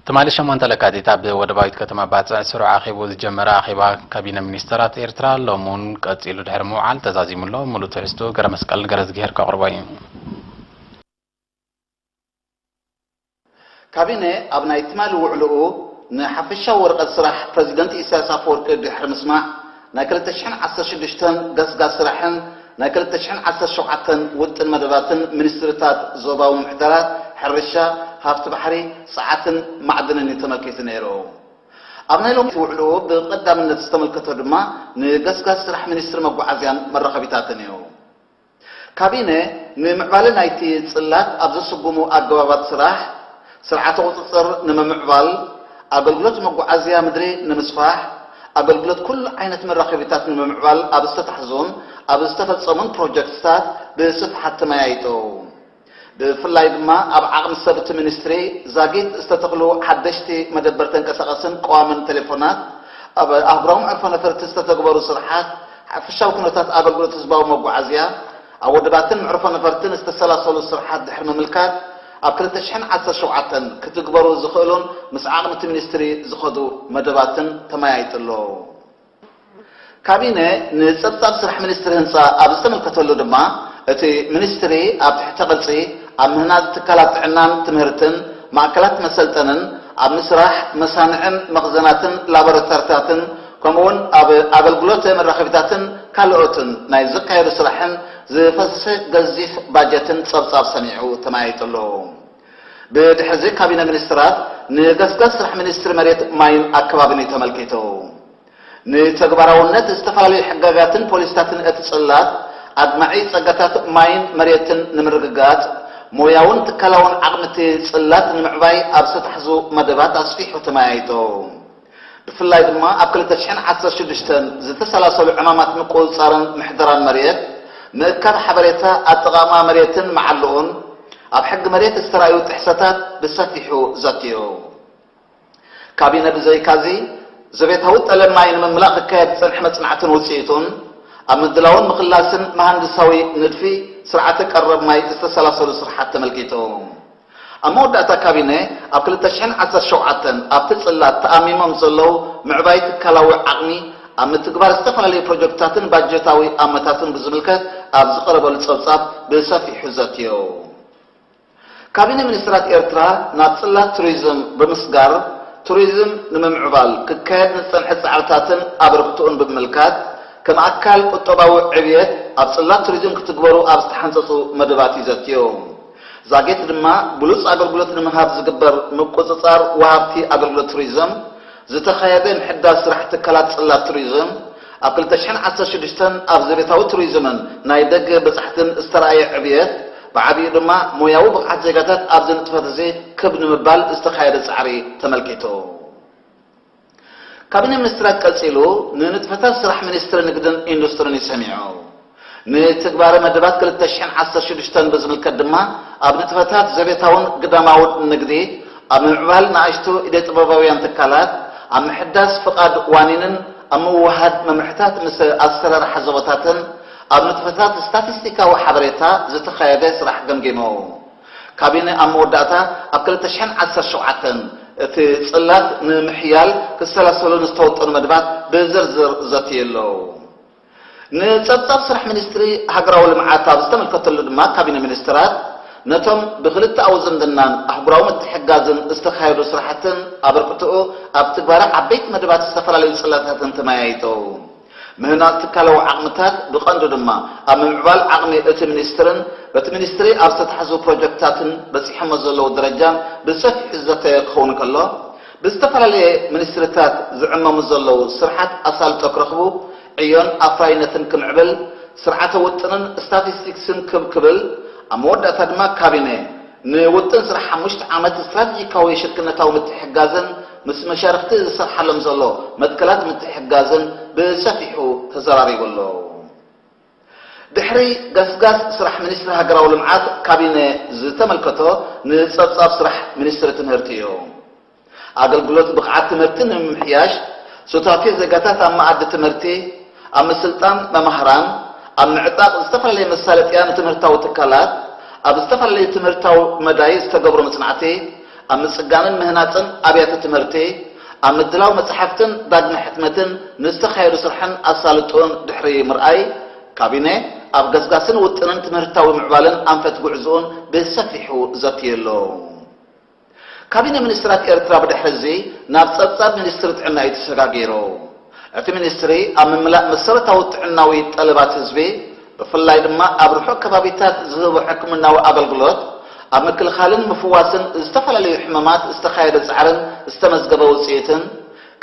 ትማሊ ሸሞንተ ለካቲት ኣብ ወደባዊት ከተማ ባጽዕ ስሩዕ ኣኼቡ ዝጀመረ ኣኼባ ካቢነ ሚኒስተራት ኤርትራ ሎሚ እውን ቀጺሉ ድሕሪ ምውዓል ተዛዚሙ ኣሎ። ሙሉእ ትሕዝትኡ ገረመስቀል ገረዝግሄር ከቕርቦ እዩ። ካቢነ ኣብ ናይ ትማሊ ውዕልኡ ንሓፈሻዊ ወረቐት ስራሕ ፕረዚደንት ኢሳያስ ኣፈወርቂ ድሕሪ ምስማዕ፣ ናይ ክልተ ሽሕን ዓሰርተ ሽዱሽተን ገስጋስ ስራሕን ናይ ክልተ ሽሕን ዓሰርተ ሸውዓተን ውጥን መደባትን ሚኒስትሪታት ዞባዊ ምምሕዳራት፣ ሕርሻ፣ ሃፍቲ ባሕሪ፣ ጸዓትን ማዕድንን እዩ ተመልኪቱ ነይሩ። ኣብ ናይ ሎሚ ውዕልኡ ብቐዳምነት ዝተመልከቶ ድማ ንገስጋስ ስራሕ ሚኒስትሪ መጓዓዝያን መራኸቢታትን እዩ። ካቢነ ንምዕባለ ናይቲ ጽላት ኣብ ዘስጉሙ ኣገባባት ስራሕ፣ ስርዓተ ቁጽጽር ንምምዕባል፣ ኣገልግሎት መጓዓዝያ ምድሪ ንምስፋሕ፣ ኣገልግሎት ኩሉ ዓይነት መራኸቢታት ንምምዕባል ኣብ ዝተታሕዙን ኣብ ዝተፈጸሙን ፕሮጀክትታት ብስፍሓት ተመያይጡ። ብፍላይ ድማ ኣብ ዓቕሚ ሰብ እቲ ሚኒስትሪ ዛጊት ዝተተኽሉ ሓደሽቲ መደበር ተንቀሳቐስን ቀዋምን ቴሌፎናት፣ ኣብ ኣህጉራዊ መዕርፎ ነፈርቲ ዝተተግበሩ ስርሓት፣ ሓፈሻዊ ኩነታት ኣገልግሎት ህዝባዊ መጓዓዝያ፣ ኣብ ወደባትን መዕርፎ ነፈርትን ዝተሰላሰሉ ስርሓት ድሕሪ ምምልካት፣ ኣብ ክልተ ሽሕን ዓሰርተ ሸውዓተን ክትግበሩ ዝኽእሉን ምስ ዓቕሚ እቲ ሚኒስትሪ ዝኸዱ መደባትን ተመያይጡ ኣሎ። ካቢነ ንጸብጻብ ስራሕ ሚኒስትሪ ህንጻ ኣብ ዝተመልከተሉ ድማ፣ እቲ ሚኒስትሪ ኣብ ትሕተ ቅርጺ ኣብ ምህናጽ ትካላት ጥዕናን ትምህርትን፣ ማእከላት መሰልጠንን፣ ኣብ ምስራሕ መሳንዕን መኽዘናትን ላቦራቶሪታትን፣ ከምኡውን ኣብ ኣገልግሎት መራኸቢታትን ካልኦትን ናይ ዝካየዱ ስራሕን ዝፈሰሰ ገዚፍ ባጀትን ጸብጻብ ሰሚዑ ተመያይጡ ኣሎ። ብድሕርዚ ካቢነ ሚኒስትራት ንገስጋስ ስራሕ ሚኒስትሪ መሬት፣ ማይን ኣከባብን እዩ ተመልኪቱ። ንተግባራውነት ዝተፈላለዩ ሕጋጋትን ፖሊሲታትን እቲ ጽላት፣ ኣድማዒ ጸጋታት ማይን መሬትን ንምርግጋጽ፣ ሞያውን ትካላውን ዓቕሚ እቲ ጽላት ንምዕባይ ኣብ ዝተታሕዙ መደባት ኣስፊሑ ተመያይጡ። ብፍላይ ድማ ኣብ ክልተ ሽሕን ዓሰርተ ሽዱሽተን ዝተሰላሰሉ ዕማማት ምቁጽጻርን ምሕደራን መሬት፣ ምእካብ ሓበሬታ ኣጠቓቕማ መሬትን መዓልኡን፣ ኣብ ሕጊ መሬት ዝተራእዩ ጥሕሰታት ብሰፊሑ ዘትዩ። ካቢነ ብዘይካዚ፣ ዘቤታዊ ጠለብ ማይ ንምምላእ ክካየድ ዝጸንሐ መጽናዕትን ውጽኢቱን፣ ኣብ ምድላውን ምኽላስን መሃንድሳዊ ንድፊ ስርዓተ ቀረብ ማይ ዝተሰላሰሉ ስርሓት ተመልኪቱ። ኣብ መወዳእታ ካቢነ፣ ኣብ ክልተ ሽሕን ዓሰርተ ሸውዓተን ኣብቲ ጽላት ተኣሚሞም ዘለዉ ምዕባይ ትካላዊ ዓቕሚ ኣብ ምትግባር ዝተፈላለዩ ፕሮጀክትታትን ባጀታዊ ኣመታትን ብዝምልከት ኣብ ዝቐረበሉ ጸብጻብ ብሰፊሑ ዘትዮ። ካቢነ ሚኒስትራት ኤርትራ ናብ ጽላት ቱሪዝም ብምስጋር፣ ቱሪዝም ንምምዕባል ክካየድ ንዝጸንሐ ጻዕርታትን ኣበርክቶኡን ብምምልካት፣ ከም ኣካል ቁጠባዊ ዕብየት ኣብ ጽላት ቱሪዝም ክትግበሩ ኣብ ዝተሓንጸጹ መደባት እዩ ዘትዮ። ዛጌት ድማ ብሉጽ ኣገልግሎት ንምሃብ ዝግበር ምቁጽጻር ወሃብቲ ኣገልግሎት ቱሪዝም፣ ዝተኻየደ ምሕዳስ ስራሕ ትካላት ጽላት ቱሪዝም፣ ኣብ ክልተ ሽሕን ዓሰርተ ሽዱሽተን ኣብ ዘቤታዊ ቱሪዝምን ናይ ደገ በጻሕትን ዝተራእየ ዕብየት፣ ብዓቢኡ ድማ ሞያዊ ብቕዓት ዜጋታት ኣብዚ ንጥፈት እዚ ክብ ንምባል ዝተኻየደ ጻዕሪ ተመልኪቱ። ካቢነ ሚኒስትራት ቀጺሉ ንንጥፈታት ስራሕ ሚኒስትሪ ንግድን ኢንዱስትሪን እዩ ሰሚዑ። ንትግባረ መደባት ክልተ ሽሕን ዓሰርተ ሽዱሽተን ብዝምልከት ድማ፣ ኣብ ንጥፈታት ዘቤታውን ግዳማውን ንግዲ፣ ኣብ ምምዕባል ንኣሽቱ ኢደ ጥበባውያን ትካላት፣ ኣብ ምሕዳስ ፍቓድ ዋኒንን ኣብ ምውህሃድ መምርሕታት ምስ ኣሰራርሓ ዞባታትን ኣብ ንጥፈታት ስታቲስቲካዊ ሓበሬታ ዝተኻየደ ስራሕ ገምጊሙ። ካቢነ ኣብ መወዳእታ ኣብ ክልተ ሽሕን ዓሰርተ ሸውዓተን እቲ ጽላት ንምሕያል ክሰላሰሉ ንዝተወጠኑ መደባት ብዝርዝር ዘትዩ ኣሎ። ንጸብጻብ ስራሕ ሚኒስትሪ ሃገራዊ ልምዓት ኣብ ዝተመልከተሉ ድማ፣ ካቢነ ሚኒስትራት ነቶም ብክልተኣዊ ዝምድናን ኣህጉራዊ ምትሕግጋዝን ዝተኻየዱ ስራሕትን ኣበርክትኡ ኣብ ትግባረ ዓበይቲ መደባት ዝተፈላለዩ ጽላታትን ተመያይጡ። ምህናጽ ትካላዊ ዓቕምታት ብቐንዱ ድማ ኣብ ምምዕባል ዓቕሚ እቲ ሚኒስትርን በቲ ሚኒስትሪ ኣብ ዝተታሕዙ ፕሮጀክትታትን በጺሖሞ ዘለዉ ደረጃን ብሰፊሑ ዝዘተየ ክኸውን ከሎ፣ ብዝተፈላለየ ሚኒስትሪታት ዝዕመሙ ዘለዉ ስርሓት ኣሳልጦ ክረኽቡ ዕዮን ኣፍራይነትን ክምዕብል፣ ስርዓተ ውጥንን ስታቲስቲክስን ክብ ክብል፣ ኣብ መወዳእታ ድማ ካቢነ ንውጥን ስራሕ ሓሙሽተ ዓመት ስትራቴጂካዊ ሽርክነታዊ ምትሕግጋዝን ምስ መሻርኽቲ ዝሰርሓሎም ዘሎ መትከላት ምትሕግጋዝን ብሰፊሑ ተዘራሪቡ ኣሎ። ድሕሪ ገስጋስ ስራሕ ሚኒስትሪ ሃገራዊ ልምዓት፣ ካቢነ ዝተመልከቶ ንጸብጻብ ስራሕ ሚኒስትሪ ትምህርቲ እዩ። ኣገልግሎት ብቕዓት ትምህርቲ ንምምሕያሽ፣ ሱታፌ ዜጋታት ኣብ መኣዲ ትምህርቲ፣ ኣብ ምስልጣን መማህራን፣ ኣብ ምዕጣቕ ዝተፈላለየ መሳለጥያ ንትምህርታዊ ትካላት፣ ኣብ ዝተፈላለየ ትምህርታዊ መዳይ ዝተገብሩ መጽናዕቲ፣ ኣብ ምጽጋንን ምህናጽን ኣብያተ ትምህርቲ፣ ኣብ ምድላው መጻሕፍትን ዳግመ ሕትመትን ንዝተኻየዱ ስራሕን ኣሳልጦን ድሕሪ ምርኣይ፣ ካቢነ ኣብ ገስጋስን ውጥንን ትምህርታዊ ምዕባለን ኣንፈት ጉዕዞኡን ብሰፊሑ ዘትየሎ። ካቢነ ሚኒስትራት ኤርትራ ብድሕሪ እዚ ናብ ጸብጻብ ሚኒስትሪ ጥዕና እዩ ተሰጋጊሩ። እቲ ሚኒስትሪ ኣብ ምምላእ መሰረታዊ ጥዕናዊ ጠለባት ህዝቢ፣ ብፍላይ ድማ ኣብ ርሑቕ ከባቢታት ዝህቦ ሕክምናዊ ኣገልግሎት፣ ኣብ ምክልኻልን ምፍዋስን ዝተፈላለዩ ሕመማት ዝተኻየደ ጻዕርን ዝተመዝገበ ውጽኢትን፣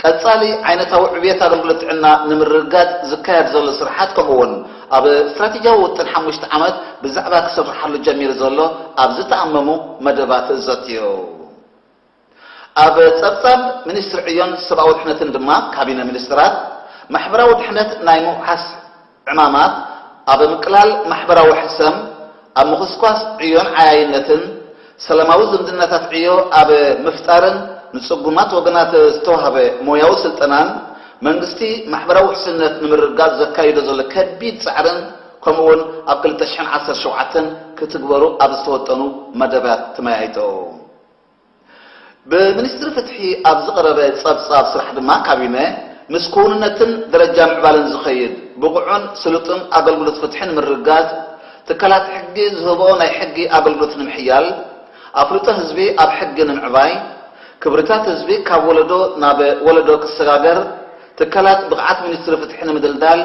ቀጻሊ ዓይነታዊ ዕብየት ኣገልግሎት ጥዕና ንምርግጋጽ ዝካየድ ዘሎ ስርሓት፣ ከምኡ'ውን ኣብ ስትራቴጂያዊ ውጥን ሓሙሽተ ዓመት ብዛዕባ ክስርሓሉ ጀሚሩ ዘሎ ኣብ ዝተኣመሙ መደባት ዘትዩ። ኣብ ጸብጻብ ሚኒስትሪ ዕዮን ሰብኣዊ ድሕነትን ድማ፣ ካቢነ ሚኒስትራት ማሕበራዊ ድሕነት ናይ ምውሓስ ዕማማት፣ ኣብ ምቅላል ማሕበራዊ ሕሰም፣ ኣብ ምኹስኳስ ዕዮን ዓያይነትን፣ ሰላማዊ ዝምድናታት ዕዮ ኣብ ምፍጣርን ንጽጉማት ወገናት ዝተዋህበ ሞያዊ ስልጠናን፣ መንግስቲ ማሕበራዊ ውሕስነት ንምርግጋጽ ዘካይዶ ዘሎ ከቢድ ጻዕርን፣ ከምኡ'ውን ኣብ ክልተ ሽሕን ዓሰርተ ሸውዓተን ክትግበሩ ኣብ ዝተወጠኑ መደባት ተመያይጡ። ብሚኒስትሪ ፍትሒ ኣብ ዝቐረበ ጸብጻብ ስራሕ ድማ፣ ካቢነ ምስ ክውንነትን ደረጃ ምዕባለን ዝኸይድ ብቑዕን ስሉጥን ኣገልግሎት ፍትሒ ንምርግጋጽ፣ ትካላት ሕጊ ዝህብኦ ናይ ሕጊ ኣገልግሎት ንምሕያል፣ ኣፍልጦ ህዝቢ ኣብ ሕጊ ንምዕባይ፣ ክብርታት ህዝቢ ካብ ወለዶ ናብ ወለዶ ክሰጋገር፣ ትካላት ብቕዓት ሚኒስትሪ ፍትሒ ንምድልዳል፣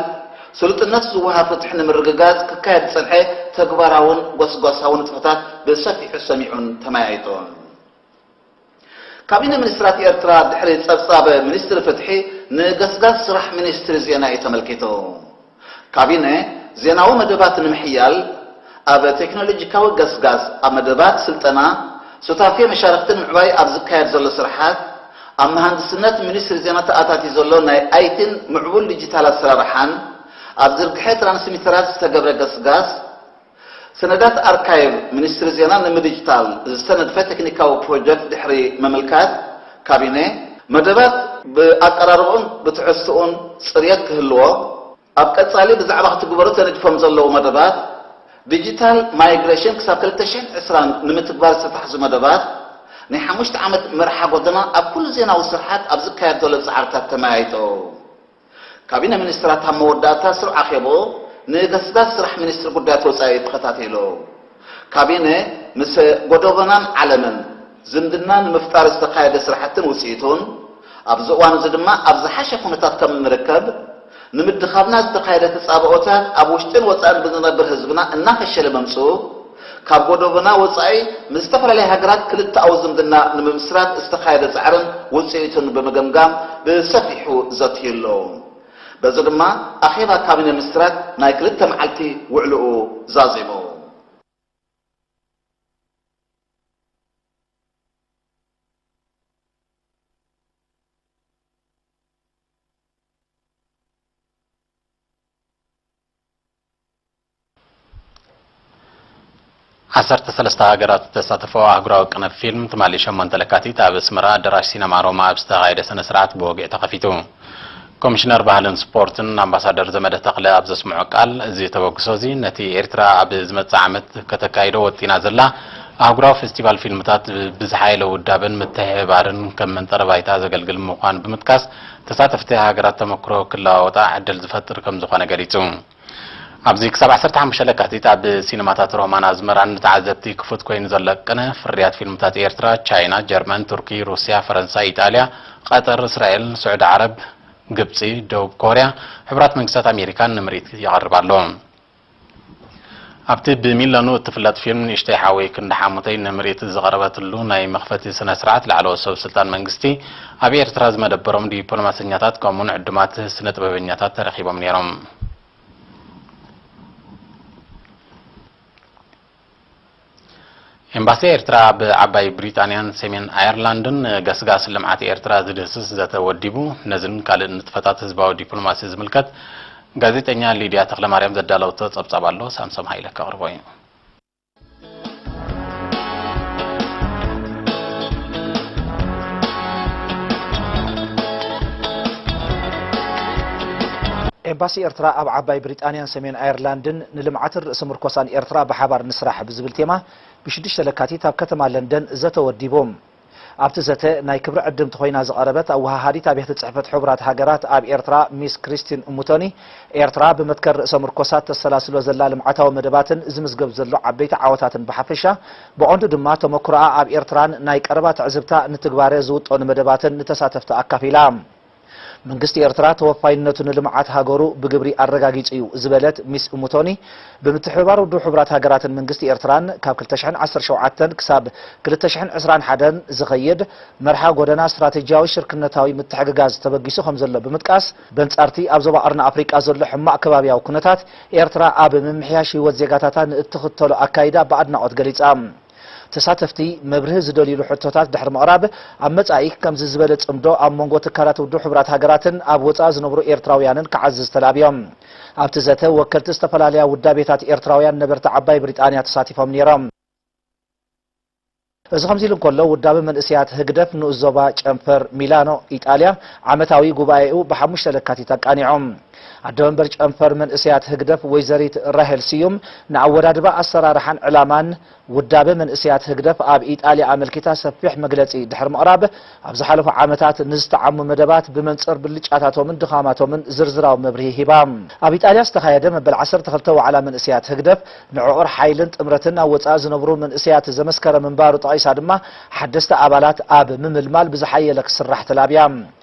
ስሉጥነት ዝወሃብ ፍትሒ ንምርግጋጽ ክካየድ ዝጸንሐ ተግባራውን ጎስጓሳውን ንጥፈታት ብሰፊሑ ሰሚዑን ተመያይጡን። ካቢነ ሚኒስትራት ኤርትራ ድሕሪ ጸብጻብ ሚኒስትሪ ፍትሒ ንገስጋስ ስራሕ ሚኒስትሪ ዜና እዩ ተመልኪቱ። ካቢነ ዜናዊ መደባት ንምሕያል፣ ኣብ ቴክኖሎጂካዊ ገስጋስ፣ ኣብ መደባት ስልጠና፣ ሱታፌ መሻርኽቲ ንምዕባይ ኣብ ዝካየድ ዘሎ ስራሓት፣ ኣብ መሃንድስነት ሚኒስትሪ ዜና ተኣታትዩ ዘሎ ናይ ኣይቲን ምዕቡል ዲጂታል ኣሰራርሓን፣ ኣብ ዝርግሐ ትራንስሚተራት ዝተገብረ ገስጋስ፣ ሰነዳት ኣርካይቭ ሚኒስትሪ ዜና ንምድጅታል ዝተነድፈ ቴክኒካዊ ፕሮጀክት ድሕሪ ምምልካት፣ ካቢነ መደባት ብኣቀራርባኡን ብትሕዝትኡን ጽርየት ክህልዎ፣ ኣብ ቀጻሊ ብዛዕባ ክትግበሩ ተነዲፎም ዘለዉ መደባት፣ ዲጂታል ማይግሬሽን ክሳብ ክልተ ሽሕን ዕስራን ንምትግባር ዝተታሕዙ መደባት፣ ናይ ሓሙሽተ ዓመት መርሓ ጎደና ኣብ ኩሉ ዜናዊ ስርሓት ኣብ ዝካየድ ዘሎ ጻዕርታት ተመያይጡ። ካቢነ ሚኒስትራት ኣብ መወዳእታ ስሩዕ ኣኼብኡ ንገስጋስ ስራሕ ሚኒስትሪ ጉዳያት ወጻኢ ተኸታቲሉ። ካቢነ ምስ ጎደቦናን ዓለምን ዝምድና ንምፍጣር ዝተኻየደ ስራሕትን ውጽኢቱን፣ ኣብዚ እዋን እዚ ድማ ኣብ ዝሓሸ ኩነታት ከም እንርከብ፣ ንምድኻብና ዝተኻየደ ተጻብኦታት ኣብ ውሽጥን ወጻእን ብዝነብር ህዝብና እናፈሸለ ምምጽኡ፣ ካብ ጎደቦና ወጻኢ ምስ ዝተፈላለያ ሃገራት ክልተኣዊ ዝምድና ንምምስራት ዝተኻየደ ጻዕርን ውጽኢቱን ብምግምጋም ብሰፊሑ ዘትዩ ኣሎ። በዚ ድማ ኣኼባ ካቢነ ሚኒስትራት ናይ ክልተ መዓልቲ ውዕልኡ ዛዚሙ። ዓሰርተ ሰለስተ ሃገራት ዝተሳተፈኦ ኣህጉራዊ ቅነ ፊልም ትማሊ ሸሞንተ ለካቲት ኣብ ኣስመራ ኣዳራሽ ሲነማ ሮማ ኣብ ዝተኻየደ ስነ ስርዓት ብወግዒ ተኸፊቱ። ኮሚሽነር ባህልን ስፖርትን ኣምባሳደር ዘመደ ተኽለ ኣብ ዘስምዖ ቃል፣ እዚ ተበግሶ እዚ ነቲ ኤርትራ ኣብ ዝመጽእ ዓመት ከተካይዶ ወጢና ዘላ ኣህጉራዊ ፌስቲቫል ፊልምታት ብዝሓየለ ውዳበን ምትሕብባርን ከም መንጠሪ ባይታ ዘገልግል ምዃኑ ብምጥቃስ፣ ተሳተፍቲ ሃገራት ተመክሮ ክለዋወጣ ዕድል ዝፈጥር ከም ዝኾነ ገሊጹ። ኣብዚ ክሳብ ዓሰርተ ሓሙሽተ ለካቲት ኣብ ሲነማታት ሮማን ኣዝመራን ንተዓዘብቲ ክፉት ኮይኑ ዘሎ ቅነ፣ ፍርያት ፊልምታት ኤርትራ፣ ቻይና፣ ጀርመን፣ ቱርኪ፣ ሩስያ፣ ፈረንሳ፣ ኢጣልያ፣ ቀጠር፣ እስራኤል፣ ስዑዲ ዓረብ፣ ግብጺ፣ ደቡብ ኮርያ፣ ሕቡራት መንግስታት ኣሜሪካን ንምርኢት ይቐርብ ኣሎ። ኣብቲ ብሚለኑ እትፍለጥ ፊልም ንእሽተይ ሓወይ ክንዲ ሓሙተይ ንምርኢት ዝቐረበትሉ ናይ መኽፈቲ ስነ ስርዓት፣ ላዕለዎት ሰብ ስልጣን መንግስቲ፣ ኣብ ኤርትራ ዝመደበሮም ዲፕሎማሰኛታት፣ ከምኡውን ዕዱማት ስነ ጥበበኛታት ተረኺቦም ነይሮም። ኤምባሲ ኤርትራ ኣብ ዓባይ ብሪጣንያን ሰሜን ኣየርላንድን ገስጋስ ልምዓት ኤርትራ ዝድህስስ ዘተ ወዲቡ። ነዝን ካልእ ንጥፈታት ህዝባዊ ዲፕሎማሲ ዝምልከት ጋዜጠኛ ሊድያ ተኽለማርያም ዘዳለወቶ ጸብጻብ ኣሎ፣ ሳምሶም ሃይለ ከቕርቦ እዩ። ኤምባሲ ኤርትራ ኣብ ዓባይ ብሪጣንያን ሰሜን ኣየርላንድን ንልምዓትን ርእሰ ምርኮሳን ኤርትራ ብሓባር ንስራሕ ብዝብል ቴማ ብሽዱሽተ ለካቲት ኣብ ከተማ ለንደን ዘተ ወዲቡ። ኣብቲ ዘተ ናይ ክብሪ ዕድምቲ ኮይና ዝቐረበት ኣወሃሃዲት ኣብያተ ጽሕፈት ሕቡራት ሃገራት ኣብ ኤርትራ ሚስ ክሪስቲን እሙቶኒ፣ ኤርትራ ብመትከል ርእሰ ምርኮሳት ተሰላስሎ ዘላ ልምዓታዊ መደባትን ዝምዝገብ ዘሎ ዓበይቲ ዓወታትን ብሓፈሻ፣ ብቐንዱ ድማ ተመኩሮኣ ኣብ ኤርትራን ናይ ቀረባ ትዕዝብታ ንትግባረ ዝውጠኑ መደባትን ንተሳተፍቲ ኣካፊላ። መንግስቲ ኤርትራ ተወፋይነቱ ንልምዓት ሃገሩ ብግብሪ ኣረጋጊጹ እዩ ዝበለት ሚስ እሙቶኒ፣ ብምትሕብባር ውድብ ሕቡራት ሃገራትን መንግስቲ ኤርትራን ካብ ክልተ ሽሕን ዓሰርተ ሸውዓተን ክሳብ ክልተ ሽሕን ዕስራን ሓደን ዝኸይድ መርሓ ጎደና ስትራቴጂያዊ ሽርክነታዊ ምትሕግጋዝ ተበጊሱ ከም ዘሎ ብምጥቃስ፣ በንጻርቲ ኣብ ዞባ ቀርኒ ኣፍሪቃ ዘሎ ሕማቕ ከባብያዊ ኩነታት፣ ኤርትራ ኣብ ምምሕያሽ ህይወት ዜጋታታ ንእትኽተሎ ኣካይዳ ብኣድናቖት ገሊጻ። ተሳተፍቲ መብርሂ ዝደልዩሉ ሕቶታት ድሕሪ ምቕራብ፣ ኣብ መጻኢ ከምዚ ዝበለ ጽምዶ ኣብ መንጎ ትካላት ውድብ ሕቡራት ሃገራትን ኣብ ወጻኢ ዝነብሩ ኤርትራውያንን ክዓዝዝ ተላብዮም። ኣብቲ ዘተ ወከልቲ ዝተፈላለያ ውዳቤታት ኤርትራውያን ነበርቲ ዓባይ ብሪጣንያ ተሳቲፎም ነይሮም። እዚ ከምዚ ኢሉ እንከሎ፣ ውዳበ መንእሰያት ህግደፍ ንኡስ ዞባ ጨንፈር ሚላኖ ኢጣልያ ዓመታዊ ጉባኤኡ ብሓሙሽተ ለካቲት ኣቃኒዖም። ኣደ መንበር ጨንፈር መንእሰያት ህግደፍ ወይዘሪት ራሄል ስዩም፣ ንኣወዳድባ ኣሰራርሓን ዕላማን ውዳበ መንእሰያት ህግደፍ ኣብ ኢጣልያ ኣመልኪታ ሰፊሕ መግለጺ ድሕሪ ምቕራብ፣ ኣብ ዝሓለፉ ዓመታት ንዝተዓሙ መደባት ብመንጽር ብልጫታቶምን ድኻማቶምን ዝርዝራዊ መብርሂ ሂባ። ኣብ ኢጣልያ ዝተኻየደ መበል ዓሰርተ ክልተ ዋዕላ መንእሰያት ህግደፍ፣ ንዕቑር ሓይልን ጥምረትን ኣብ ወጻኢ ዝነብሩ መንእሰያት ዘመስከረ ምንባሩ ጠቒሳ ድማ፣ ሓደስቲ ኣባላት ኣብ ምምልማል ብዝሓየለ ክስራሕ ተላብያ።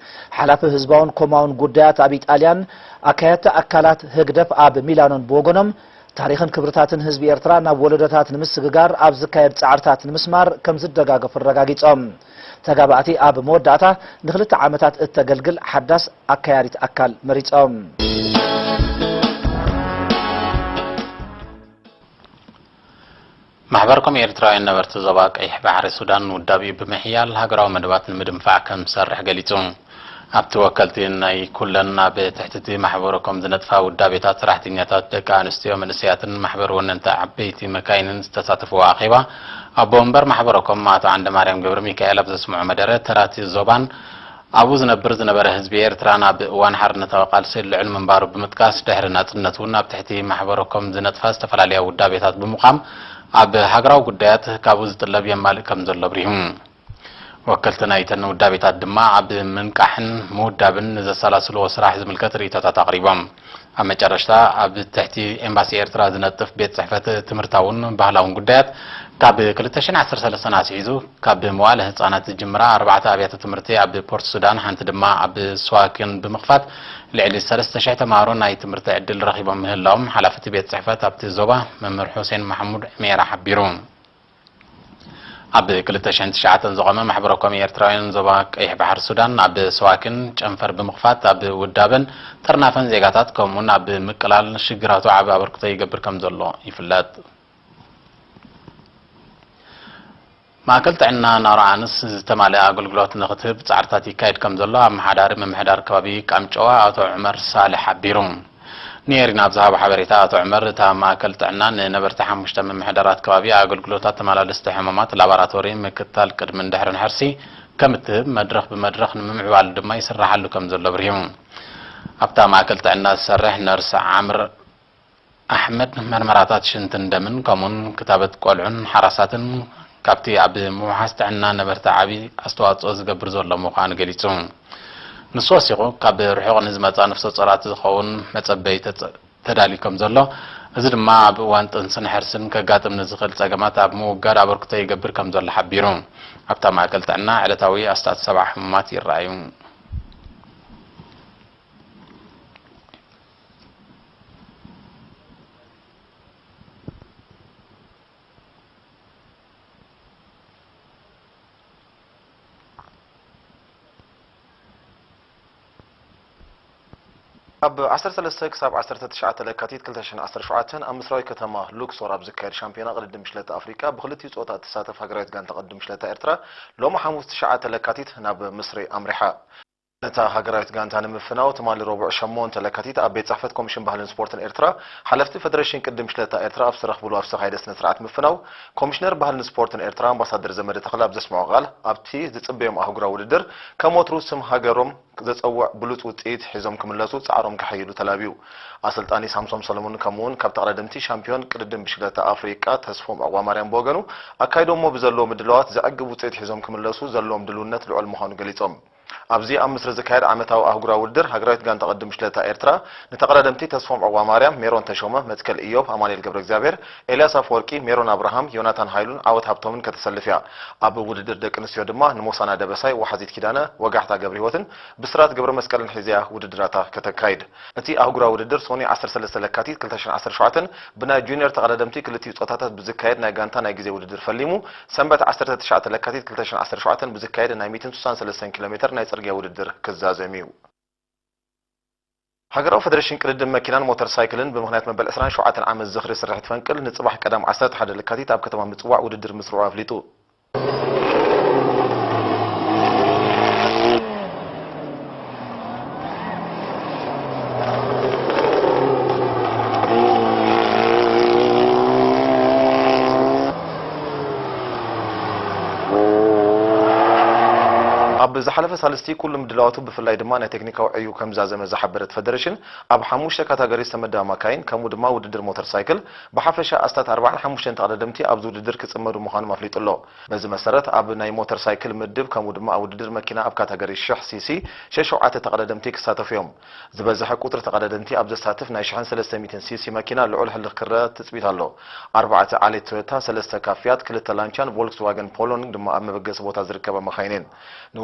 ሓላፊ ህዝባውን ኮማውን ጉዳያት ኣብ ኢጣልያን ኣካየድቲ ኣካላት ህግደፍ ኣብ ሚላኖን ብወገኖም፣ ታሪኽን ክብርታትን ህዝቢ ኤርትራ ናብ ወለዶታት ንምስግጋር ኣብ ዝካየድ ጻዕርታት ንምስማር ከም ዝደጋገፉ ኣረጋጊጾም። ተጋባእቲ ኣብ መወዳእታ ንኽልተ ዓመታት እተገልግል ሓዳስ ኣካያዲት ኣካል መሪጾም። ማሕበር ኮም ኤርትራውያን ነበርቲ ዞባ ቀይሕ ባሕሪ ሱዳን ውዳቢኡ ብምሕያል ሃገራዊ መደባት ንምድንፋዕ ከም ዝሰርሕ ገሊጹ። ኣብቲ ወከልቲ ናይ ኩለን ኣብ ትሕቲ እቲ ማሕበረ ኮም ዝነጥፋ ውዳቤታት፣ ሰራሕተኛታት፣ ደቂ ኣንስትዮ፣ መንእሰያትን ማሕበር ወነንቲ ዓበይቲ መካይንን ዝተሳተፍዎ ኣኼባ፣ ኣቦ ወንበር ማሕበረ ኮም ኣቶ ዓንደማርያም ገብረሚካኤል ኣብ ዘስምዖ መደረ፣ ተራቲ ዞባን ኣብኡ ዝነብር ዝነበረ ህዝቢ ኤርትራን ኣብ እዋን ሓርነታዊ ቃልሲ ልዑል ምንባሩ ብምጥቃስ፣ ድሕሪ ናጽነት እውን ኣብ ትሕቲ ማሕበረ ኮም ዝነጥፋ ዝተፈላለያ ውዳቤታት ብምዃም ኣብ ሃገራዊ ጉዳያት ካብኡ ዝጥለብ የማልእ ከም ዘሎ ኣብሪሁ። ወከልቲ ናይተን ውዳቤታት ድማ ኣብ ምንቃሕን ምውዳብን ንዘሰላስልዎ ስራሕ ዝምልከት ርእይቶታት ኣቕሪቦም። ኣብ መጨረሽታ ኣብ ትሕቲ ኤምባሲ ኤርትራ ዝነጥፍ ቤት ጽሕፈት ትምህርታውን ባህላውን ጉዳያት ካብ ክልተ ሽሕን ዓሰርተ ሰለስተን ኣትሒዙ ካብ መዋእለ ህጻናት ዝጅምራ ኣርባዕተ ኣብያተ ትምህርቲ ኣብ ፖርት ሱዳን ሓንቲ ድማ ኣብ ስዋኪን ብምኽፋት ልዕሊ ሰለስተ ሽሕ ተማሃሮ ናይ ትምህርቲ ዕድል ረኺቦም ምህላዎም ሓላፊ እቲ ቤት ጽሕፈት ኣብቲ ዞባ መምህር ሑሴን ማሕሙድ ዕሜራ ሓቢሩ። ኣብ ክልተ ሽሕን ትሽዓተን ዝቖመ ማሕበረ ኮም ኤርትራውያን ዞባ ቀይሕ ባሕሪ ሱዳን ኣብ ስዋኪን ጨንፈር ብምኽፋት ኣብ ውዳበን ጥርናፈን ዜጋታት ከምኡውን ኣብ ምቅላል ሽግራቱ ዓቢ ኣበርክቶ ይገብር ከም ዘሎ ይፍለጥ። ማእከል ጥዕና ናሮ ኣንስ ዝተማልአ ኣገልግሎት ንክትህብ ጻዕርታት ይካየድ ከም ዘሎ ኣመሓዳሪ ምምሕዳር ከባቢ ቃምጨዋ ኣቶ ዑመር ሳልሕ ሓቢሩ። ንኤሪና ኣብ ዝሃቦ ሓበሬታ ኣቶ ዑመር፣ እታ ማእከል ጥዕና ንነበርቲ ሓሙሽተ ምምሕዳራት ከባቢ ኣገልግሎታት ተመላለስቲ ሕሙማት፣ ላባራቶሪ፣ ምክትታል ቅድምን ድሕርን ሕርሲ ከም እትህብ መድረኽ ብመድረኽ ንምምዕባሉ ድማ ይስራሓሉ ከም ዘሎ ኣብሪሁ። ኣብታ ማእከል ጥዕና ዝሰርሕ ነርስ ዓምር ኣሕመድ፣ መርመራታት ሽንትን ደምን ከምኡውን ክታበት ቆልዑን ሓራሳትን ካብቲ ኣብ ምውሓስ ጥዕና ነበርቲ ዓቢ ኣስተዋጽኦ ዝገብር ዘሎ ምዃኑ ገሊጹ። ንሱ ወሲኹ፣ ካብ ርሑቕ ንዝመጻ ነፍሰ ጾራት ዝኸውን መጸበይ ተጸ-፣ ተዳልዩ ከም ዘሎ፣ እዚ ድማ ኣብ እዋን ጥንስን ሕርስን ከጋጥም ንዝኽእል ጸገማት ኣብ ምውጋድ ኣበርክቶ ይገብር ከም ዘሎ ሓቢሩ። ኣብታ ማእከል ጥዕና ዕለታዊ ኣስታት ሰብዓ ሕሙማት ይረኣዩ። ካብ ዓሰርተ ሰለስተ ክሳብ ዓሰርተ ትሽዓተ ለካቲት ክልተ ሽሕን ዓሰርተ ሸውዓተን ኣብ ምስራዊ ከተማ ሉክሶር ኣብ ዝካየድ ሻምፒዮና ቅድድም ብሽክለታ ኣፍሪቃ ብክልቲኡ ጾታ እትሳተፍ ሃገራዊት ጋንታ ቅድድም ብሽክለታ ኤርትራ ሎሚ ሓሙስ ትሽዓተ ለካቲት ናብ ምስሪ ኣምሪሓ። እታ ሃገራዊት ጋንታ ንምፍናው ትማሊ ረቡዕ ሸሞንተ ለካቲት ኣብ ቤት ጽሕፈት ኮሚሽን ባህልን ስፖርትን ኤርትራ ሓለፍቲ ፈደረሽን ቅድድም ሽለታ ኤርትራ ኣብ ዝተረኽብሉ ኣብ ዝተኻየደ ስነ ስርዓት ምፍናው፣ ኮሚሽነር ባህልን ስፖርትን ኤርትራ ኣምባሳደር ዘመደ ተኽለ ኣብ ዘስምዖ ቃል፣ ኣብቲ ዝጽበዮም ኣህጉራዊ ውድድር ከም ወትሩ ስም ሃገሮም ዘጸውዕ ብሉጽ ውጽኢት ሒዞም ክምለሱ ጻዕሮም ከሐይሉ ተላብዩ። ኣሰልጣኒ ሳምሶም ሰለሙን ከምኡውን ካብ ተቐዳደምቲ ሻምፒዮን ቅድድም ብሽክለታ ኣፍሪቃ ተስፎም ዕቑባማርያም ብወገኑ፣ ኣካይዶሞ ብዘለዎ ምድላዋት ዘዕግብ ውጽኢት ሒዞም ክምለሱ ዘለዎም ድልውነት ልዑል ምዃኑ ገሊጾም። ኣብዚ ኣብ ምስሪ ዝካየድ ዓመታዊ ኣህጉራዊ ውድድር፣ ሃገራዊት ጋንታ ቅድድም ብሽክለታ ኤርትራ ንተቐዳደምቲ ተስፎም ዕቑባማርያም፣ ሜሮን ተሾመ፣ መትከል ኢዮብ፣ ኣማኑኤል ገብረእግዚኣብሔር፣ ኤልያስ ኣፈወርቂ፣ ሜሮን ኣብርሃም፣ ዮናታን ሃይሉን ዓወት ሃብቶምን ከተሰልፍ እያ። ኣብ ውድድር ደቂ ኣንስትዮ ድማ ንሞሳና ደበሳይ፣ ዋሓዚት ኪዳነ፣ ወጋሕታ ገብረህይወትን ብስራት ገብረመስቀልን ሒዛያ ውድድራታ ከተካይድ። እቲ ኣህጉራዊ ውድድር ሶኒ ዓሰርተ ሰለስተ ለካቲት ክልተ ሽሕን ዓሰርተ ሸውዓተን ብናይ ጁኒየር ተቐዳደምቲ ክልቲኡ ጾታታት ብዝካየድ ናይ ጋንታ ናይ ግዜ ውድድር ፈሊሙ፣ ሰንበት ዓሰርተ ትሽዓተ ለካቲት ክልተ ሽሕን ዓሰርተ ሸውዓተን ብዝካየድ ናይ ሚእትን ስሳን ሰለስተን ኪሎ ሜትር ናይ ጽርግያ ውድድር ክዛዘም እዩ። ሃገራዊ ፈደረሽን ቅድድም መኪናን ሞተር ሳይክልን ብምኽንያት መበል ዕስራን ሸውዓተን ዓመት ዝኽሪ ስርሒት ፈንቅል ንጽባሕ ቀዳም ዓሰርተ ሓደ ለካቲት ኣብ ከተማ ምጽዋዕ ውድድር ምስርዑ ኣፍሊጡ። ኣብ ዝሓለፈ ሳልስቲ ኩሉ ምድላዋቱ ብፍላይ ድማ ናይ ቴክኒካዊ ዕዩ ከም ዝዛዘመ ዝሓበረ እቲ ፈደረሽን፣ ኣብ ሓሙሽተ ካታጎሪ ዝተመደባ ማካይን ከምኡ ድማ ውድድር ሞተር ሳይክል ብሓፈሻ ኣስታት ኣርባዓን ሓሙሽተን ተቐዳደምቲ ኣብዚ ውድድር ክጽመዱ ምዃኖም ኣፍሊጡ ኣሎ። በዚ መሰረት ኣብ ናይ ሞተር ሳይክል ምድብ ከምኡ ድማ ኣብ ውድድር መኪና ኣብ ካታጎሪ ሽሕ ሲሲ ሸሸውዓተ ተቐዳደምቲ ክሳተፉ እዮም። ዝበዝሐ ቁጽሪ ተቐዳደምቲ ኣብ ዘሳትፍ ናይ ሽሕን ሰለስተ ሚእትን ሲሲ መኪና ልዑል ህልኽ ክረኣ ትጽቢት ኣሎ። ኣርባዕተ ዓሌት ቶዮታ፣ ሰለስተ ካብ ፊያት፣ ክልተ ላንቻን ቮልክስዋገን ፖሎን ድማ ኣብ መበገሲ ቦታ ዝርከባ መኻይን እየን።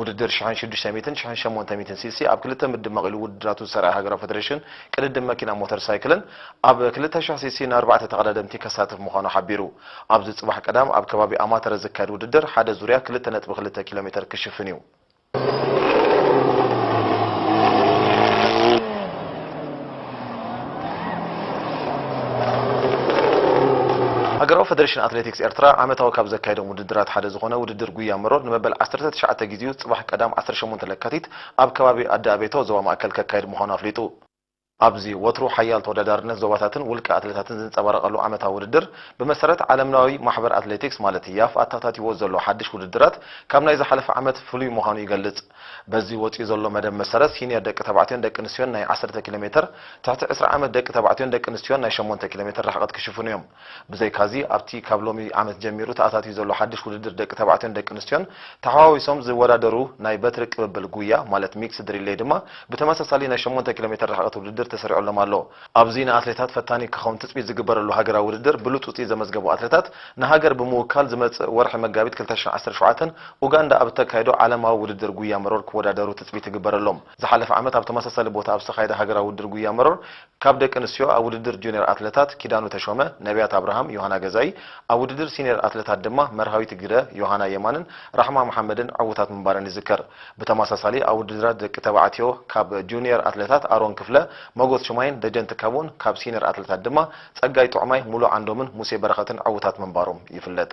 ንውድድር ሽሕን ሽዱሽተ ሚእትን ሽሕን ሸሞንተ ሚእትን ሲሲ ኣብ ክልተ ምድብ መቒሉ ውድድራቱ ዝሰርዐ ሃገራዊ ፈደሬሽን ቅድድም መኪና ሞተር ሳይክልን ኣብ ክልተ ሽሕ ሲሲ ንኣርባዕተ ተቐዳደምቲ ከሳትፍ ምዃኑ ሓቢሩ። ኣብዚ ጽባሕ ቀዳም ኣብ ከባቢ ኣማተረ ዝካየድ ውድድር ሓደ ዙርያ ክልተ ነጥቢ ክልተ ኪሎ ሜተር ክሽፍን እዩ። ሃገራዊ ፈደሬሽን ኣትሌቲክስ ኤርትራ ዓመታዊ ካብ ዘካየዶም ውድድራት ሓደ ዝኾነ ውድድር ጉያ መሮር ንመበል ዓሰርተ ትሽዓተ ግዜኡ ጽባሕ ቀዳም ዓሰርተ ሸሞንተ ለካቲት ኣብ ከባቢ ኣዲ ኣቤቶ ዞባ ማእከል ከካይድ ምዃኑ ኣፍሊጡ። ኣብዚ ወትሩ ሓያል ተወዳዳርነት ዞባታትን ውልቀ ኣትሌታትን ዝንጸባረቐሉ ዓመታዊ ውድድር፣ ብመሰረት ዓለምለዊ ማሕበር ኣትሌቲክስ ማለት ያፍ ኣተኣታቲዎ ዘሎ ሓድሽ ውድድራት ካብ ናይ ዝሓለፈ ዓመት ፍሉይ ምዃኑ ይገልጽ። በዚ ወጺኡ ዘሎ መደብ መሰረት ሲኒየር ደቂ ተባዕትዮን ደቂ ኣንስትዮን ናይ ዓሰርተ ኪሎ ሜተር፣ ትሕቲ ዕስራ ዓመት ደቂ ተባዕትዮን ደቂ ኣንስትዮን ናይ ሸሞንተ ኪሎ ሜተር ርሕቀት ክሽፍኑ እዮም። ብዘይካዚ ኣብቲ ካብ ሎሚ ዓመት ጀሚሩ ተኣታትዩ ዘሎ ሓድሽ ውድድር ደቂ ተባዕትዮን ደቂ ኣንስትዮን ተሓዋዊሶም ዝወዳደሩ ናይ በትሪ ቅብብል ጉያ ማለት ሚክስድ ሪሌይ ድማ ብተመሳሳሊ ናይ ሸሞንተ ኪሎ ሜተር ርሕቀት ውድድር ተሰሪዑሎም ኣሎ። ኣብዚ ንኣትሌታት ፈታኒ ክኸውን ትጽቢት ዝግበረሉ ሃገራዊ ውድድር ብሉጽ ውጽኢት ዘመዝገቡ ኣትሌታት ንሃገር ብምውካል ዝመጽእ ወርሒ መጋቢት ክልተ ሽሕን ዓሰርተ ሸውዓተን ኡጋንዳ ኣብ እተካይዶ ዓለማዊ ውድድር ጉያ መሮር ክወዳደሩ ትጽቢት ይግበረሎም። ዝሓለፈ ዓመት ኣብ ተመሳሳሊ ቦታ ኣብ ዝተኻየደ ሃገራዊ ውድድር ጉያ መሮር ካብ ደቂ ኣንስትዮ ኣብ ውድድር ጁኒየር ኣትሌታት ኪዳኑ ተሾመ፣ ነቢያት ኣብርሃም፣ ዮሃና ገዛኢ፣ ኣብ ውድድር ሲኒየር ኣትሌታት ድማ መርሃዊት ግደ፣ ዮሃና የማንን ራሕማ መሓመድን ዕዉታት ምንባረን ይዝከር። ብተመሳሳሊ ኣብ ውድድራት ደቂ ተባዕትዮ ካብ ጁኒየር ኣትሌታት ኣሮን ክፍለ፣ ሞጎስ ሽማይን ደጀን ትካቡን፣ ካብ ሲኒየር ኣትሌታት ድማ ጸጋይ ጥዑማይ፣ ሙሉ ዓንዶምን ሙሴ በረኸትን ዕዉታት ምንባሮም ይፍለጥ።